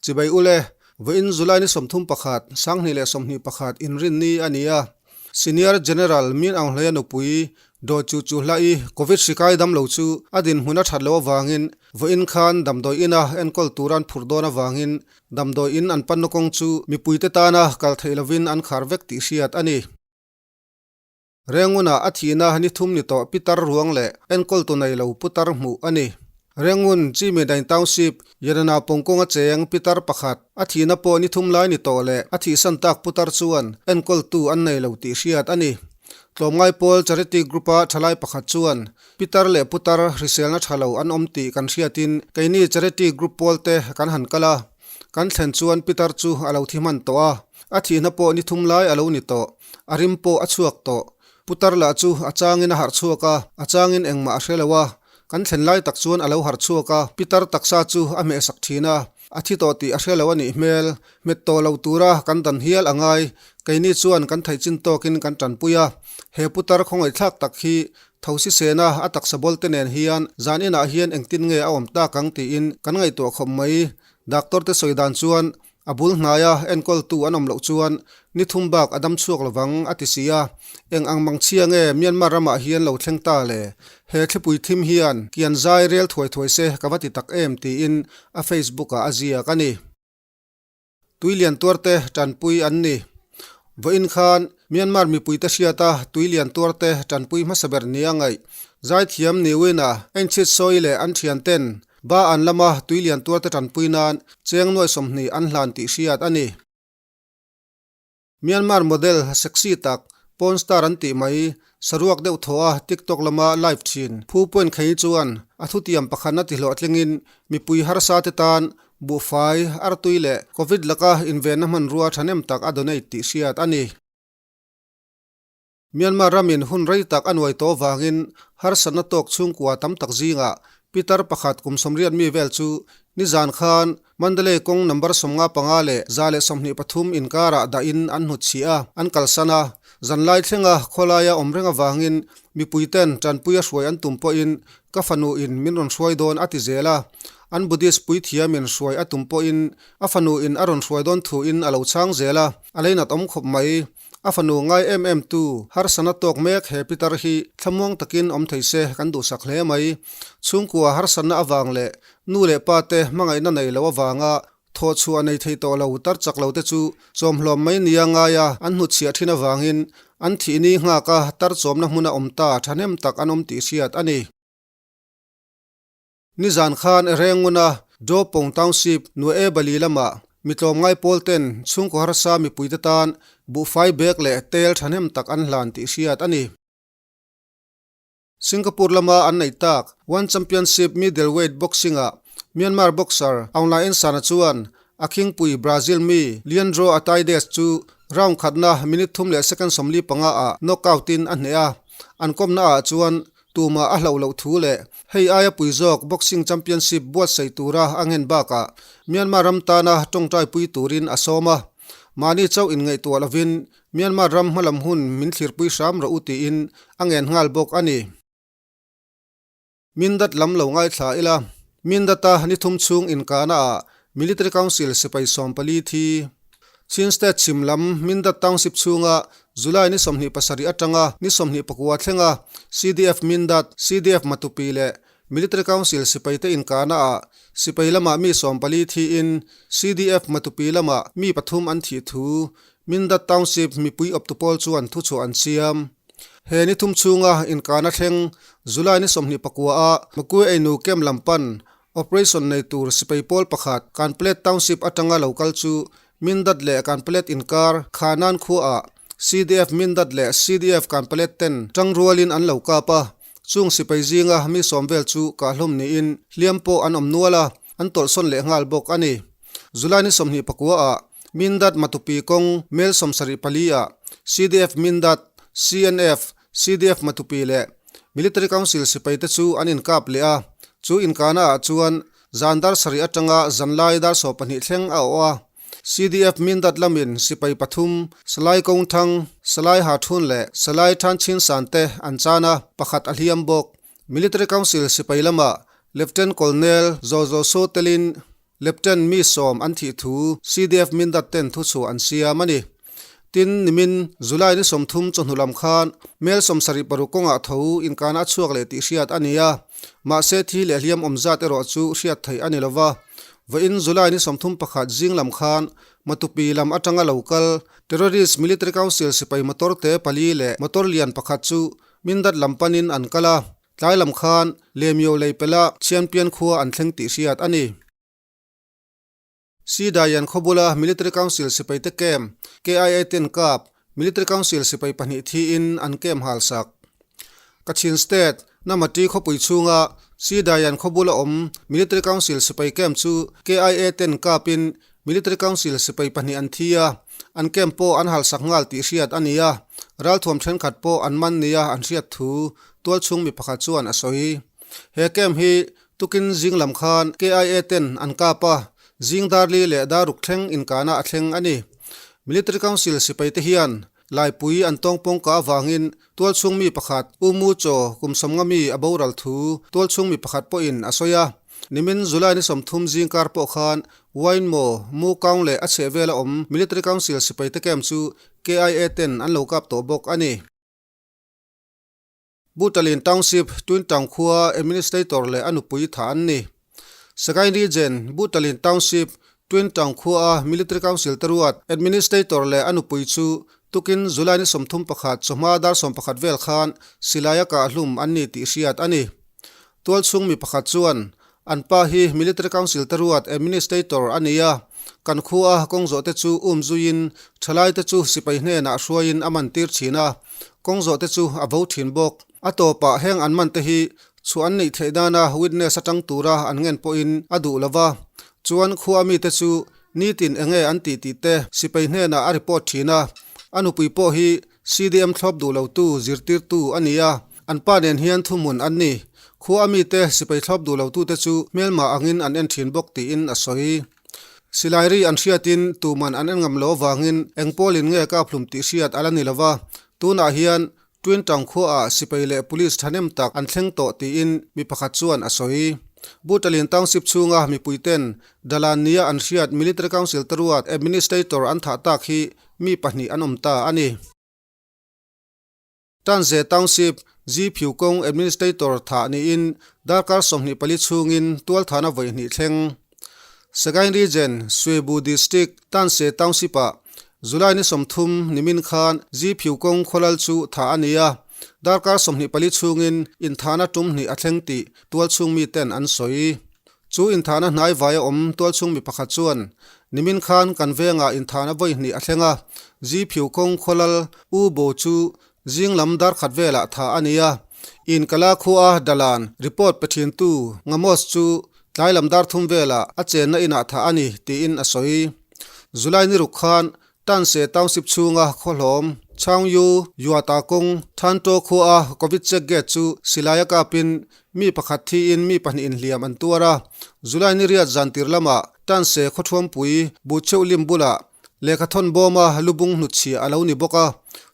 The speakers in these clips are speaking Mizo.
Chibai ule, vawiin July ni 31, 2021 inrinni a ni a. Senior General Min Aung Hlaia nupui Daw Chu Chu Hla'i Covid hri kai dam lo chu a dinhmun a that loh avangin vawiin khan damdawi ina enkawl tura an phurh dawn avangin damdawi in an panna kawng chu mipuite tana kal theih lovin an khar vek tih hriat a ni. Rengunah a thihna ni thum ni tawh pitar ruang leh enkawltu nei lo putar hmuh a ni. Rengun, Chimydain Township, Yanana pawngkawng a cheng pitar pakhat, a thihna pawh ni thum lai ni tawh leh a thihsan tak putar chuan enkawltu an nei lo tih hriat a ni. Tlawmngai pawl Charity Group-a thalai pakhat chuan pitar leh putar hriselna tha lo an awm tih kan hriatin keini Charity Group pawlte kan han kal a. Kan thlen chuan pitar chu a lo thi hman tawh a, a thihna pawh ni thum lai a lo ni tawh. A rim pawh a chhuak tawh. Putar lah chu a changin a harh chhuak a, a changin engmah a hre lo a. Kan thlen lai tak chuan a lo harh chhuak a, pitar taksa chu a hmehsak thin a. A thi tawh tih a hre lo a nih hmel. Hmet tawh lo tura kan dan hial a ngai. Keini chuan kan theih chin tawkin kan tanpui a. He putar khawngaihthlak tak hi Thosi sena a taksa bawl te nen hian zan inah hian engtin nge a awm tak ang tiin kan ngaihtuah khawp mai. Doctor te sawi dan chuan a bul hnaia enkawltu an awm loh chuan ni thum bak a dam chhuak lovang a ti si a. Eng ang mangchhia nge Myanmar ramah hian lo thleng ta le? He thlipui thim hian kian zai rel thuai thuai se ka va ti tak em tiin a Facebook ah a ziak a ni. Tuilian tuarte tanpui an ni. Vawiin khan Myanmar mipuite hriata tuilian tuarte tanpui hmasa ber nia ngaih. Zaithiam Niwina, Enchit Sawi leh an thianten ba an lama tuilian tuarte tanpui nan cheng nuai 20 an hlan tih hriat a ni. Myanmar model sexy tak, porn star an tih mai, saruak deuh thaw a TikTok lama live thin Phu Puen Khei chuan a thutiam pakhatna tihlawhtlingin mipui harsa te tan buhfai, artui leh Covid laka invenna hmanrua thahnem tak a donate tih hriat a ni. Myanmar ramin hun rei tak a nuai tawh vangin harsatna tawk chhungkua tam tak zingah pitar pakhat kum 80 mi vel chu nizan khan Mandalay kawng number 55 leh 123 inkarah dahin an hnutchhiah a, an kalsan a. Zanlai thlenga khawlaia awm reng avangin mipuiten tanpuia hruai an tum pawhin ka fanu in min rawn hruai dawn a ti zel a. An Buddhist puithiamin hruai a tum pawhin a fanu in a rawn hruai dawn thuin a lo chhang zel a, a leinat awm khawp mai. A fanu ngai em em tu, harsana tawk mek he pitar hi thlamuang takin awm thei se kan duhsak hle mai. Chhungkua harsatna avang leh nu leh pa te hmangaihna nei lo avanga thawhchhuah nei thei tawh lo tar chak lo te chu chawmhlawm mai nia ngaia an hnutchhiah thin avangin an thihni nghaka tar chawmna hmuna awm ta thahnem tak an awm tih hriat a ni. Nizan khan Renguna, Dawpong Township, Nuae Bali lamah mi tlawmngai pawl ten chhungkaw harsa mipuite tan buhfai bag leh tel thahnem tak an hlan tih hriat a ni. Singapore lama an neih tak One Championship Middleweight Boxing-ah Myanmar boxer Aung La Ensana chuan A khingpui Brazil mi Leandro Ataides chu round khatna minute thum leh second 45 ah knockout in a hneh a, an kawmna ah chuan tumah a hlauh loh thu leh hei aia pui zawk boxing championship buatsaih tura a ngen bakah Myanmar ram tana tawngtai pui turin a sawm a. Mahni chauh inngaihtuah lovin Myanmar ram hmalam hun min thlirpui hram rawh u tiin a ngen nghal bawk a ni. Mindat lam lo ngaithla ila, Mindata ni thum chhung inkahna ah Military Council sipai 14 thi. Chin State chhim lam Mindat Township chhunga July ni 27 atanga ni 29 thlenga CDF Mindat, CDF Matupi leh Military Council sipai te inkahna ah sipai lamah mi 14 thiin CDF Matupi lamah mi pathum an thih thu Mindat Township mipui awptu pawl chuan thuchhuah an siam. He ni thum chhunga inkahna thleng July ni 29 a Makue Einu camp lam pan operation nei tur sipai pawl pakhat Kanplet Township atanga lo kal chu Mindat leh Kanplet inkar Khanan khuaah CDF Mindat leh CDF Kanplet ten tangrualin an lo kap a, chung sipai zinga mi sawm vel chu kahhlawm niin hliam pawh an awm nual a, an tawlhsawn leh nghal bawk a ni. July ni 29 ah Mindat Matupi kawng mel 74 ah CDF Mindat, CNF, CDF Matupi leh Military Council sipai te chu an inkap leh a, chu inkahna ah chuan zan dar sarih atanga zanlai dar 12 thleng a awh a. CDF Mindat lamin sipai pathum Salai Kawngthang, Salai Hathun leh Salai Thanchin San te an chan a, pakhat a hliam bawk. Military Council sipai lamah Lieutenant Colonel Zaw Zaw Saw telin. Lepten mi sawm an thih thu CDF Mindat ten thuchhuah an siam a ni. Tin, nimin July ni 30 chawhnu lam khan mel 76 kawngah tho inkana a chhuak leh tih hriat a ni a, mahse thi leh hliam awm zat erawh chu hriat theih a ni lo va. Vawiin July ni 31 zing lam khan Matupi lam atanga lo kal Terrorist Military Council sipai motor te pali leh motor lian pakhat chu Mindat lam panin an kal a, tlai lam khan Lemio lei pela Chhianpian khua an thleng tih hriat a ni. Sidayan khawbula Military Council sipaite camp, KIA ten kap, Military Council sipai pahnih thiin an camp hal sak. Kachin State, Namati khawpui chhunga Sidayan khawbula awm Military Council sipai camp chu KIA ten kapin Military Council sipai pahnih an thi a, an camp pawh an hal sak nghal tih hriat a ni a, ralthuam thenkhat pawh an man nia an hriat thu tualchhung mi pakhat chuan a sawi. He camp hi Tukin zing lam khan KIA ten an kap a, zing darli leh daruk thleng inkahna a thleng a ni. Military Council sipai te hian Laipui an tawngpawng kah avangin tualchhung mi pakhat U Mu Chaw kum sawmnga mi a boral thu tualchhung mi pakhat pawhin a sawi a. Nimin July ni 30 zing kar pawh khan Wine Maw, Mu Kaung leh a chhehvela awm Military Council sipai te camp chu KIA ten an lo kap tawh bawk a ni. Butalin Township, Twin Town khua Administrator leh a nupui tha an ni. Sagaing Region, Butalin Township, Twin Town khua Military Council te ruat Administrator leh a nupui chu tukin July ni 31 chawhma dar 11 vel khan silai a kah hlum an ni tih hriat a ni. Tualchhung mi pakhat chuan An pa hi Military Council te ruat Administrator a ni a, kan khua kawng zawh te chu um zuiin thalai te chu sipai hnenah hruaiin a man tir thin a, kawng zawh te chu a vo thin bawk. A tawpah heng an man te hi chhuah an neih theih nana witness atang tura an ngen pawhin a duh lo va, chuan khua mite chu nitin enge an tih tih te sipai hnenah a report thin a, a nupui pawh hi CDM thlawp duh lotu zirtirtu a ni a, an pa nen hian thuhmun an ni. Khua a mite sipai thlawp duh lotute chu hmelma angin an en thin bawk tiin a sawi. Silai ri an hriatin tuman an en ngam lo avangin eng pawlin nge kap hlum tih hriat a la ni lo va, tunah hian Twin Town khuaah sipai leh police thahnem tak an thleng tawh tiin mi pakhat chuan a sawi. Butalin Township chhunga mipuiten Dalan nia an hriat Military Council te ruat Administrator an thah tak hi mi pahnih an awm ta a ni. Tanze Township Ziphiu kawng Administrator thah niin darkar 24 chhungin tualthana vawi hnih thleng. Sagaing Region, Swebu District, Tanse Township-ah July ni 30 nimin khan Ziphiu kawng khawlal chu thah a ni a, darkar 24 chhungin inthahna tum hnih a thleng tih tualchhung miten an sawi. Chu inthahna hnai vai a awm tualchhung mi pakhat chuan, Nimin khan kan vengah inthahna vawi hnih a thleng a, Ziphiu kawng khawlal U Bo chu zing lam dar khat velah thah a ni a. Inkala khua Dalan report pe thintu Ngamos chu tlai lam dar thum velah a chenna inah thah a ni tiin a sawi. July ni ruk khan Tanse Township chhunga khawhlawm Changyu Yuata kawng Thanto khua Covid check gate chu silai a kapin mi pakhat thiin mi pahnih inhliam an tuar a. July ni riat zan tir lamah Tanse khawthuampui Bucheu lim bulah lehkha thawn bawma lubung hnutchhiah a lo ni bawk a.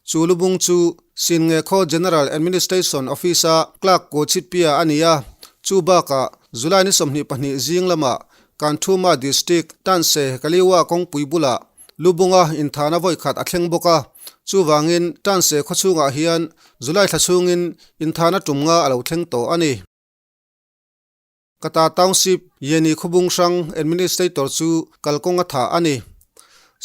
Chu lubung chu Sinnge khaw General Administration Office-a clerk Kochitpia a ni a. Chu bakah July ni 22 zing lamah Kanthuma District Tanse Kaliwa kawngpui bulah Lubunga inthahna vawi khat a thleng bawk a, chuvangin Tanse khaw chhungah hian July thla chhungin inthahna tum nga a lo thleng tawh a ni. Kata Township Yeni Khawbung hrang Administrator chu kalkawng a thah a ni.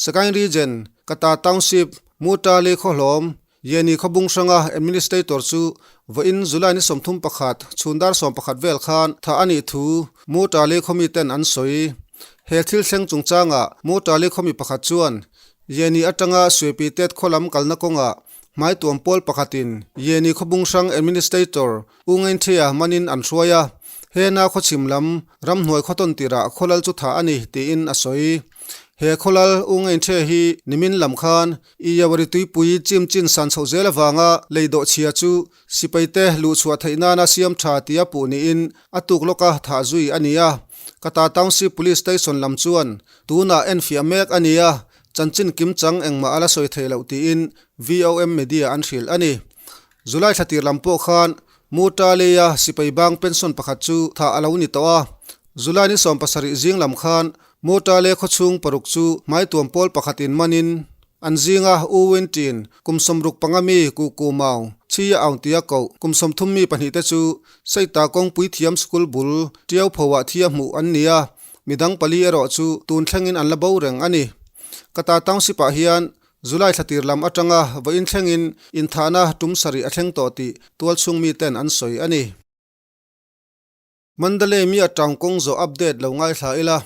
Sagaing Region Kata Township Mutali Khawhlawm Yeni Khawbung hranga Administrator chu vawiin July ni 31 chhun dar 11 vel khan thah a nih thu Mutali khawmi ten an sawi. He thil thleng chungchangah Mutali khawmi pakhat chuan Yeni atanga Suipi Tet khaw lam kalna kawngah hmaituam pawl pakhatin Yeni Khawbung hrang Administrator U Ngainthia manin an hruai a, hena khawchhim lam ramhnuai khawtawn tirah khawlal chu thah a ni tiin a sawi. He khawlal U Ngainthia hi nimin lam khan Iyawari tuipui chim chin san chhoh zel avanga lei dawh chhia chu sipaite luhchhuah theih nana siam tha tia puh niin a tuk lawka thah zui a ni a. Kata Township Police Station lam chuan tunah enfiah mek a ni a, chanchin kimchang engmah a la sawi thei loh tiin VOM Media an hrilh a ni. July thla tir lam pawh khan Mutaleia sipai bang pension pakhat chu thah a lo ni tawh a. July ni 70 zing lam khan Motale khawchhung paruk chu hmaituam pawl pakhatin manin an zinga U Win Tin kum 65 mi Ku Ku Maung Chhia Aung tia koh kum 30 mi pahnih te chu Seita kawngpui thiam school bul Tiau phoah thia hmuh an ni a, midang pali erawh chu tun thlengin an la bo reng a ni. Kata Township ah hian July thlatir lam atanga vawiin thlengin inthahna tum sarih a thleng tawh tih tualchhung miten an sawi a ni. Mandalay mi a town kawng zawh update lo ngaithla ila,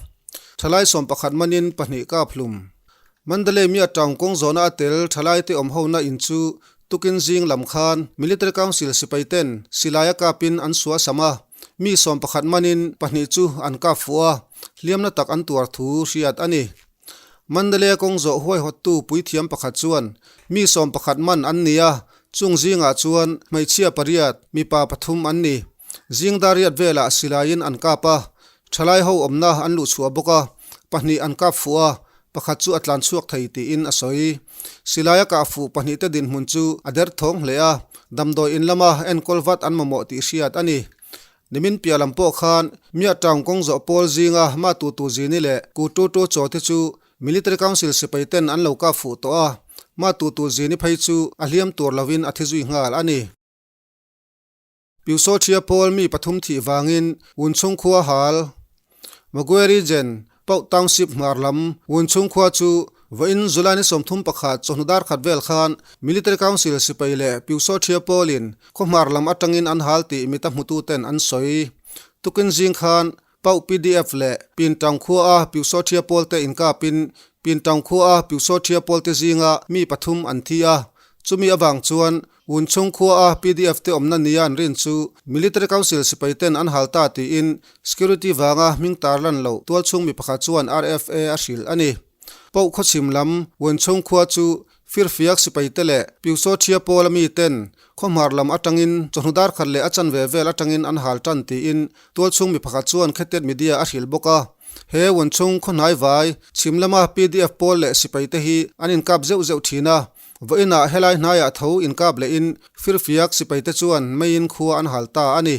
thalai 11 manin pahnih kap hlum. Mandalay mi a town kawng zawhna a tel thalai te awm hona in chu tukin zing lam khan Military Council sipai ten silai a kapin an suah sam a, mi 11 manin pahnih chu an kap fuh a, hliamna tak an tuar thu hriat a ni. Mandalay a kawng zawh huaihawttu puithiam pakhat chuan mi 11 man an ni a, chung zingah chuan hmeichhia pariat, mipa pathum an ni. Zing dariat velah silaiin an kap a, thalai ho awmna an luh chhuah bawk a, pahnih an kap fuh a, pakhat chu a tlan chhuak thei tiin a sawi. Silai a kah fuh pahnih te dinhmun chu a der thawng hle a, damdawi in lama enkawl vat an mamawh tih hriat a ni. Nimin piah lam pawh khan Mia Town kawng zawh pawl zinga mah tu tu zini leh Ku Tu Tu chaw te chu Military Council sipai ten an lo kap fuh tawh a, mah tu tu zini phei chu a hliam tur lovin a thi zui nghal a ni. Pyusawthia pawl mi pathum thih vangin Wunchhung khua hal Magwe Region, Pauh Township hmar lam Wunchhung khua chu vawiin July ni 31 chawhnu dar khat vel khan Military Council sipai leh Pyusawthia pawlin khaw hmar lam atangin an hal tih mita hmututen an sawi. Tukin zing khan Pauh PDF leh Pintang khua a Pyusawthia pawlte inkapin Pintang khua a Pyusawthia pawlte zinga mi pathum an thi a, chumi avang chuan Wunchhung khua a PDF te awmna nia an rin chu Military Council sipai ten an hal ta tiin security vanga hming tarlan loh tualchhung mi pakhat chuan RFA a hrilh a ni. Pauh khawchhim lam Wunchhung khua chu Firfiak sipai te leh Pyusawthia pawl a mi ten khawhmar lam atangin chawhnu dar khat leh a chanve vel atangin an hal tan tiin tualchhung mi pakhat chuan Khetet Media a hrilh bawk a. He Wunchhung khawhnai vai chhim lama PDF pawl leh sipai te hi an inkap zeuh zeuh thin a. Vawiinah helai hnaiah tho inkap lehin Firfiak sipai te chuan meiin khua an hal ta a ni.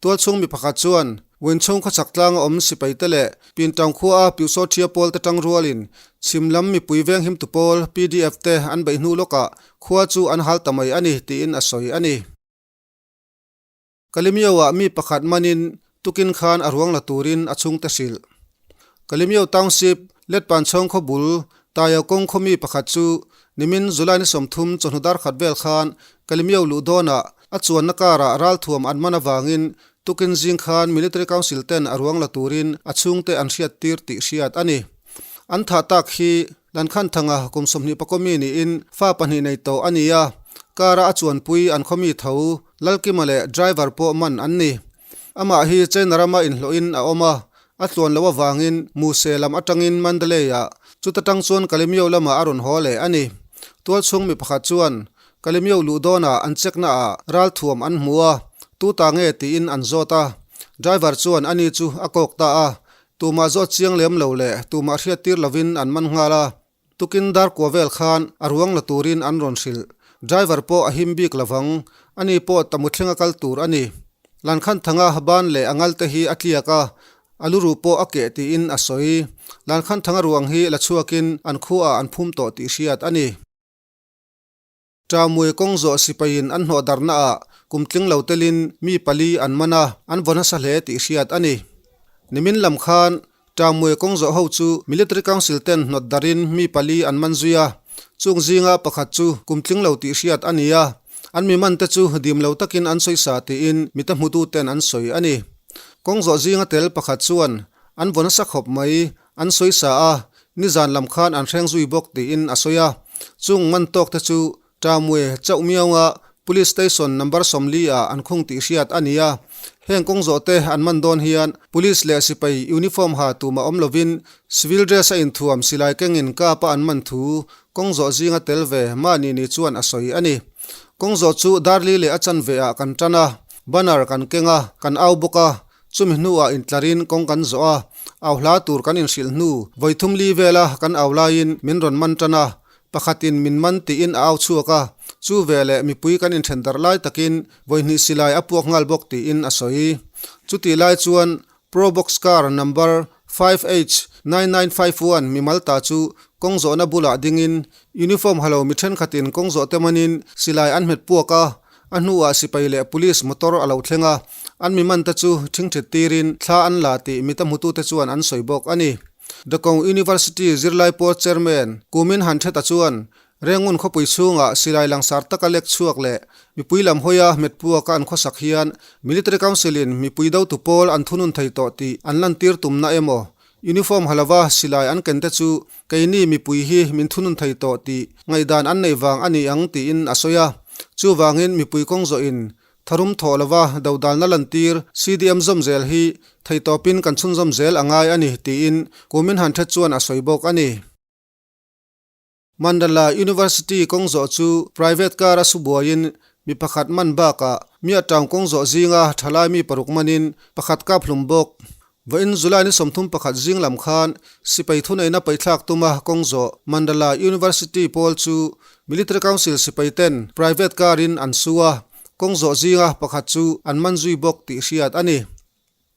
Tualchhung mi pakhat chuan Winchhung khawchhak tlanga awm sipai te leh Pintang khua a Pyusawthia pawl te tang rualin chhim lam mipui venghimtu pawl PDF te an beih hnu lawkah khua chu an hal ta mai a ni tiin a sawi a ni. Kalimio-ah mi pakhat manin tukin khan a ruang la turin a chhungte hrilh. Kalimio Township, Letpanchhawng khaw bul, Taio kawng khaw mi pakhat chu nimin July ni 30 chawhnu dar khat vel khan Kalimio luh dawnah a chuanna karah ralthuam an man avangin tukin zing khan Military Council ten a ruang la turin a chhungte an hriat tir tih hriat a ni. An thah tak hi Lankhanthanga kum 20 mi niin fa pahnih nei tawh a ni a, kara a chuanpui an khaw mi tho Lalkima leh driver pawh man an ni. Amah hi China rama inhlawhin a awm a, a tluan loh avangin Muse lam atangin Mandalay-ah chuta tang chuan Kalemyo lamah a rawn haw leh a ni. Tualchhung mi pakhat chuan Kalemyo luh dawnah an check naah ralthuam an hmu a, tu ta nge tiin an zawt a. Driver chuan ani chu a kawk ta a, tumah zawt chiang lem lo leh tumah hriat tir lovin an man nghal a. Tukin dar kua vel khan a ruang la turin an rawn hrilh. Driver pawh a him bik lovang, ani pawh tamu thlenga kal tur a ni. Lankhanthanga ban leh a ngal te hi a tliak a, a lu ruh pawh a keh tiin a sawi. Lankhanthanga ruang hi la chhuakin an khuaah an phum tawh tih hriat a ni. Ṭaumui kawng zawh sipaiin an hnawh darhnaah kum tling lo telin mi pali an man a, an vaw nasa hle tih hriat a ni. Nimin lam khan Ṭaumui kawng zawh ho chu Military Council ten hnawt darhin mi pali an man zui a, chung zinga pakhat chu kum tling lo tih hriat a ni a, an mi man te chu dim lo takin an sawi sa tiin mita hmutu ten an sawi a ni. Kawng zawh zinga tel pakhat chuan an vaw nasa khawp mai, an sawi sa a, nizan lam khan an hreng zui bawk tiin a sawi a. Chung man tawk te chu Ṭamue chauh miaunga Police Station number 40 ah an khung tih hriat a ni a. Heng kawng zawh te an man dawn hian Police leh sipai uniform ha tumah awm lovin civil dress a inthuam silai kengin kapa an man thu kawng zawh zinga tel ve mahni ni chuan a sawi a ni. Kawng zawh chu Darli leh a chanve ah kan tan a, banner kan keng a, kan au bawk a, Chumi hnuah intlarin kawng kan zawh a, au hla tur kan inhrilh hnu vawi thum li vela kan au laiin min rawn man tan a, pakhatin min man tiin a au chhuak a, chu veleh mipui kan inthen darh lai takin vawi hnih silai a puak nghal bawk tiin a sawi. Chutih lai chuan Probox car number 5H9951 mimal ta chu kawng zawhna bulah dingin uniform ha lo mi thenkhatin kawng zawh te manin silai an hmet puak a, a hnuah sipai leh police motor a lo thleng a, an mi man te chu thingthit tirin thla an la tih mita hmutute chuan an sawi bawk a ni. Dakong University zirlai pawl chairman Kumin Hantheta chuan Rengun khawpui chhungah silai langsar taka lek chhuak leh mipui lam hawia hmet puaka an khawsak hian Military Council-in mipui dotu pawl an thunun thei tawh tih an lantir tumna emaw uniform ha lova silai an ken te chu keini mipui hi min thunun thei tawh tih ngaihdan an neih vang a ni ang tiin a sawi a. Chuvangin mipui kawng zawhin tharum thawh lova dodalna lantir CDM zawm zel hi theitawpin kan chhunzawm zel a ngai a ni tiin kumin han that chuan a sawi bawk a ni. Mandala University kawng zawh chu private car a su buaiin mi pakhat man bakah mi a town kawng zawh zinga thalai mi paruk manin pakhat kap hlum bawk. Vawiin July ni 31 zing lam khan sipai thuneihna paithlak tuma kawng zawh Mandala University pawl chu Military Council sipai ten private car in an su a, kawng zawh zinga pakhat chu an man zui bawk tih hriat a ni.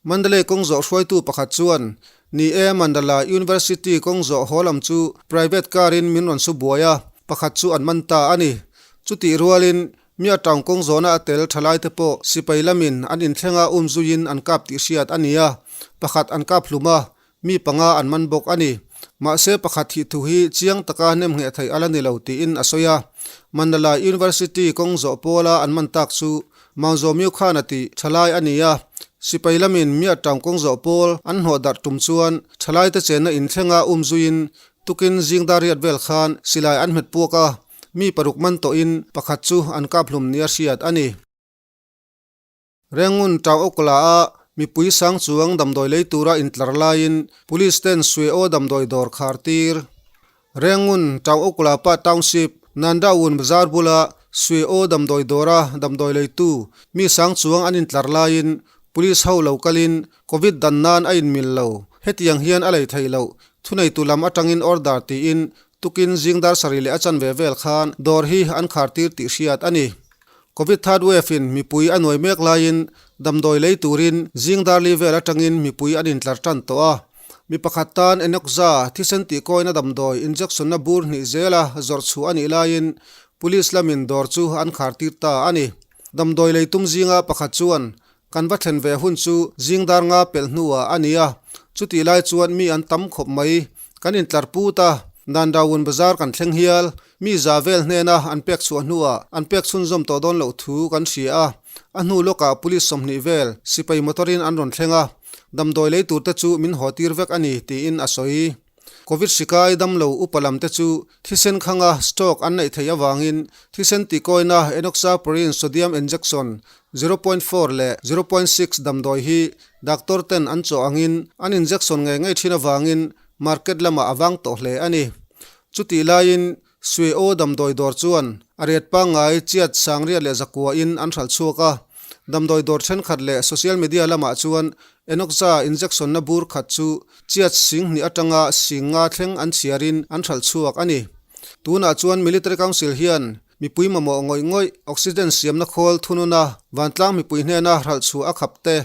Mandalay kawng zawh hruaitu pakhat chuan, Ni e, Mandala University kawng zawh haw lam chu private car in min rawn su buai a, pakhat chu an man ta a ni. Chutih rualin, Mia town kawng zawhna a tel thalai te pawh sipai lamin an inthleng a um zuiin an kap tih hriat a ni a, pakhat an kap hlum a, mi panga an man bawk a ni. Mahse pakhat thih thu hi chiang taka nem ngheh theih a la ni lo tiin a sawi a. Mandala University kawng zawh pawla an man tak chu Mount Zawmiu khan a tih thalai a ni a. Sipai lamin Mia town kawng zawh pawl an hnawh darh tum chuan thalaite chenna inthlenga um zuiin tukin zing dar riat vel khan silai an hmet puak a, mi paruk man tawhin pakhat chu an kap hlum nia hriat a ni. Rengun Tau Okla a mipui sang chuang damdawi lei tura intlar laiin Police ten Sue Aw damdawi dawr khar tir. Rengun Tau Okla pa Township Nandawun bazar bula Sue Aw damdawi dawra damdawi leitu mi sang chuang an intlar laiin Police ho lo kalin Covid dan nan a inmil lo. Hetiang hian a lei theih loh. Thuneitu lam atangin order tiin tukin zing dar sarih leh a chanve vel khan dawr hi an khar tir tih hriat a ni. Covid third wave in mipui a nuai mek laiin damdawi lei turin zing darli vel atangin mipui an intlar tan tawh a. Mi pakhat tan Enoxa thisen tihkawina damdawi injection na bur hnih zela zawrh chhuah a nih laiin Police lamin dawr chu an khar tir ta a ni. Damdawi lei tum zinga pakhat chuan Kan va thlen ve hun chu zing dar nga pelh hnuah a ni a, chutih lai chuan mi an tam khawp mai. Kan intlar put a, Nandawun bazar kan thleng hial. Mi za vel hnena an pek chhuah hnuah an pek chhunzawm tawh dawn loh thu kan hria a, a hnu lawkah police 20 vel sipai motor-in an rawn thleng a, damdawi lei turte chu min haw tir vek a ni, tiin a sawi. Covid hrikai damlo upa lam te chu thisen khanga stroke an neih theih avangin thisen tihkawina enoxaparin sodium injection 0.4 leh 0.6 damdawi hi doctor ten an chawh angin an injection ngei ngei thin avangin market lamah a vang tawh hle a ni. Chutih laiin Sue Aw damdawi dawr chuan a ret pangngai chiat sangriat leh zakua in an hralh chhuak a. Damdawi dawr thenkhat leh social media lamah chuan Enoxa injection na bur khat chu chiat sing hnih atanga sing nga thleng an chhiarin an hralh chhuak a ni. Tunah chuan Military Council hian mipui mamawh ngawih ngawih oxygen siamna khawl thununa vantlang mipui hnena hralh chhuah a khap te,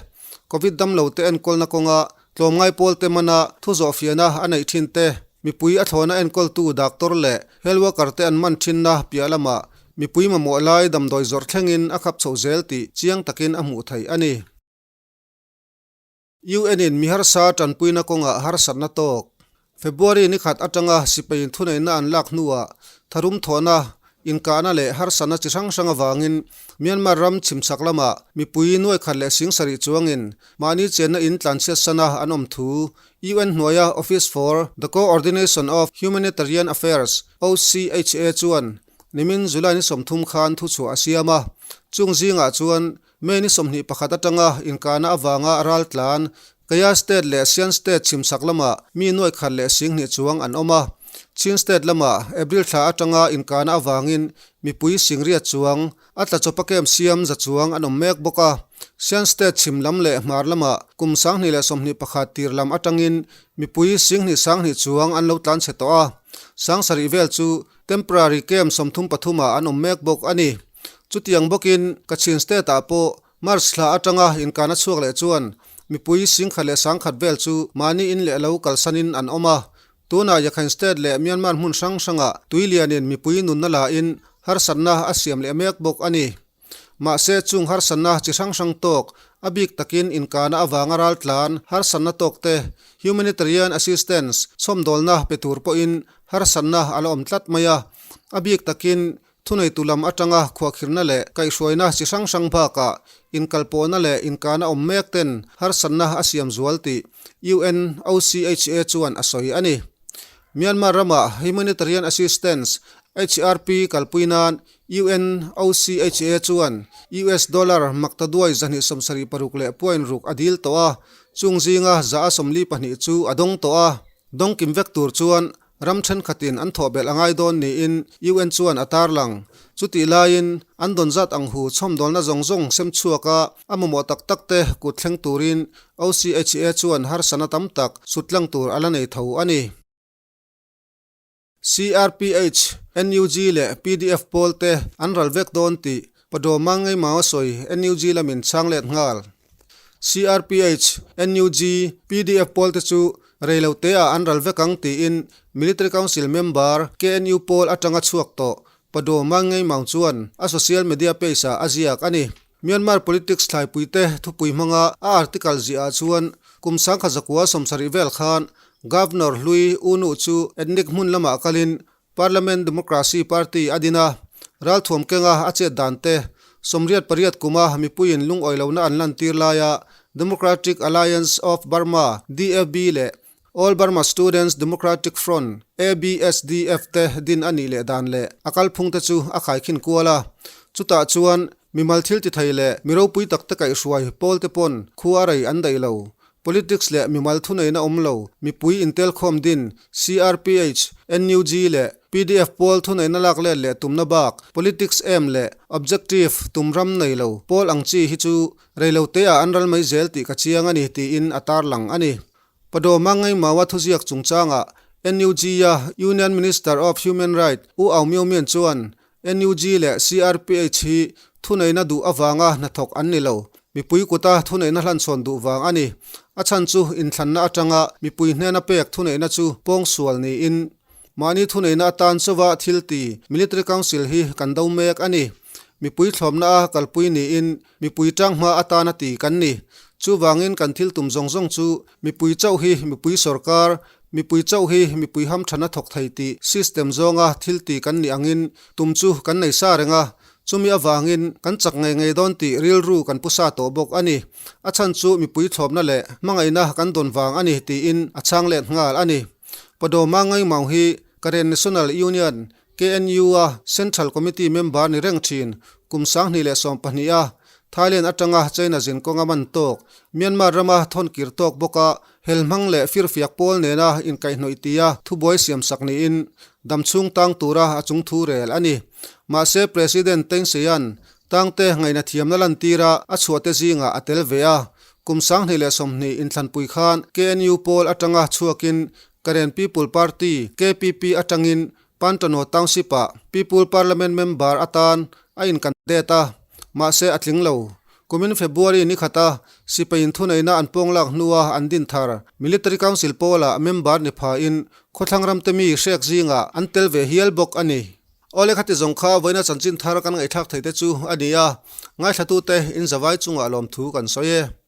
Covid damlo te enkawlna kawnga Tlawmngai pawl te mana thu zawhfiahna a neih thin te, mipui a thlawhna enkawltu doctor leh health worker te an man thinna piah lamah mipui mamawh lai damdawi zawrh thlengin a khap chhoh zel tih chiang takin a hmuh theih a ni. UN in mi harsa tanpuina kawngah harsatna tawk. February ni khat atanga sipai thuneihna an lak hnuah tharum thawhna, inkahna leh harsatna chi hrang hrang avangin Myanmar ram chhimchhak lamah mipui nuai khat leh sing sarih chuangin mahni chenna in tlanchhiat sana an awm thu UN hnuaia Office for the Co-ordination of Humanitarian Affairs, OCHA, chuan nimin July ni 30 khan thuchhuah a siam a. Chung zingah chuan May ni 21 atanga inkahna avanga ral tlan Kaya State leh Shan State chhimchhak lamah mi nuai khat leh 20 chuang an awm a. Chin State lamah April thla atanga inkahna avangin mipui 80 chuang a tla chawpa camp siam za chuang an awm mek bawk a. Shan State chhim lam leh hmar lamah kum 2021 tir lam atangin mipui 20 20 chuang an lo tlan chhe tawh a. 7000 vel chu temporary camp 33 ah an awm mek bawk a ni. Chutiang bawkin Kachin State-ah pawh March thla atanga inkahna chhuak leh chuan Mipui singkhat leh sangkhat vel chu mahni in leh lo kalsanin an awm a. Tunah Yakhine State leh Myanmar hmun hrang hrangah tui lianin mipui nunna lain harsatna a siam leh mek bawk a ni. Mahse chung harsatna chi hrang hrang tawk, a bik takin inkahna avanga raltlan harsatna tawk te, humanitarian assistance chhawmdawlna pe tur pawhin harsatna a la awm tlat mai a. A bik takin Thuneitu lam atanga khuahkhirhna leh kaihhruaina chi hrang hrang bakah inkalpawhna leh inkahna awm mek ten harsatna a siam zual tih UNOCHA chuan a sawi a ni. Myanmar rama Humanitarian Assistance, HRP, kalpui nan UNOCHA chuan US dollar maktaduai 276.6 a dil tawh a, chung zinga 142 chu a dawng tawh a. Dawngkim vek tur chuan Ram thenkhatin an thawh belh a ngai dawn niin UN chuan a tarlang. Chutih laiin, an dawn zat ang hu chhawmdawlna zawng zawng sem chhuak a, a mamawh tak tak te kut thleng turin OCHA chuan harsana tam tak sut tlang tur a la nei tho a ni. CRPH, NUG leh pdf pawl te an ral vek dawn tih Padawma Ngeimau a sawi NUG lamin chhang let nghal. CRPH, NUG, pdf pawl te chu reilo te ah an ral vek ang tiin Military Council member KNU pawl atanga chhuak tawh Padawma Ngeimau chuan a social media page ah a ziak a ni. Myanmar politics thlaipui te thupui hmanga a article ziah ah chuan kum 1970 vel khan Governor hlui U Nu chu ethnic hmun lamah kalin Parliament Democracy Party a din a, ralthuam kenga a chet dan te, 88 kuma mipuiin lungawi lohna an lantir laia Democratic Alliance of Burma, DAB, leh All Burma Students Democratic Front, ABSDF, te din a nih leh dan leh a kalphung te chu a khaikhin kual a. Chutah chuan mimal thil ti thei leh mi ropui tak te kaihhruai pawl te pawn khua rei an daih lo. Politics leh mimal thuneihna awm lo, mipui intelkhawm din, CRPH, NUG leh pdf pawl thuneihna lak let leh tumna bak, politics aim leh objective tum ram nei lo pawl ang chi hi chu reilo teah an ral mai zel tih ka chiang a ni tiin a tarlang a ni. Padawma Ngaimaua thuziak chungchangah NUG-a Union Minister of Human Right U Aung Myo Myint chuan NUG leh CRPH hi thuneihna duh avanga hnathawk an ni lo. Mipui kuta thuneihna hlanchhawn duh vang a ni. A chhan chu inthlanna atanga mipui hnena pek thuneihna chu pawngsual niin mahni thuneihna atan chauva thil ti Military Council hi kan do mek a ni. Mipui thlawmna a kalpui niin mipui tanghma atana ti kan ni. Chuvangin kan thil tum zawng zawng chu mipui chauh hi mipui sorkar, Mipui chauh hi mipui hamthana thawk thei tih system zawnga thil ti kan nih angin tum chu kan nei sa reng a, chumi avangin kan chak ngei ngei dawn tih rilru kan pu sa tawh bawk a ni. A chhan chu mipui thlawpna leh hmangaihna kan dawn vang a ni tiin a chhang let nghal a ni. Padawma Ngaimau hi Karen National Union, KNU, a Central Committee member ni reng thin kum 2012 a Thailand atanga China zin kawnga man tawk, Myanmar rama thawn kir tawk bawka hel hmang leh firfiak pawl nena inkaihhnawih tia thubuai siamsak niin damchhung tang tura a chung thu rel a ni. Mahse President Thein Sein tangte ngaihna thiamna lantira a chhuahte zingah a tel ve a. Kum 2020 inthlanpui khan KNU pawl atanga chhuakin Karen People Party, KPP, atangin Pantano Township-ah People Parliament member atan a inkandet a, mahse a tling lo. Kumin February ni khata sipaiin thuneihna an pawng lak hnua an din thar Military Council pawlah member ni phain khawthlang ramte mi hrek zingah an tel ve hial bawk a ni. Awle khati zawng kha vawiina chanchin thar kan ngaihthlak theite chu a ni a, ngaithlatute in zavai chungah lawmthu kan sawi e.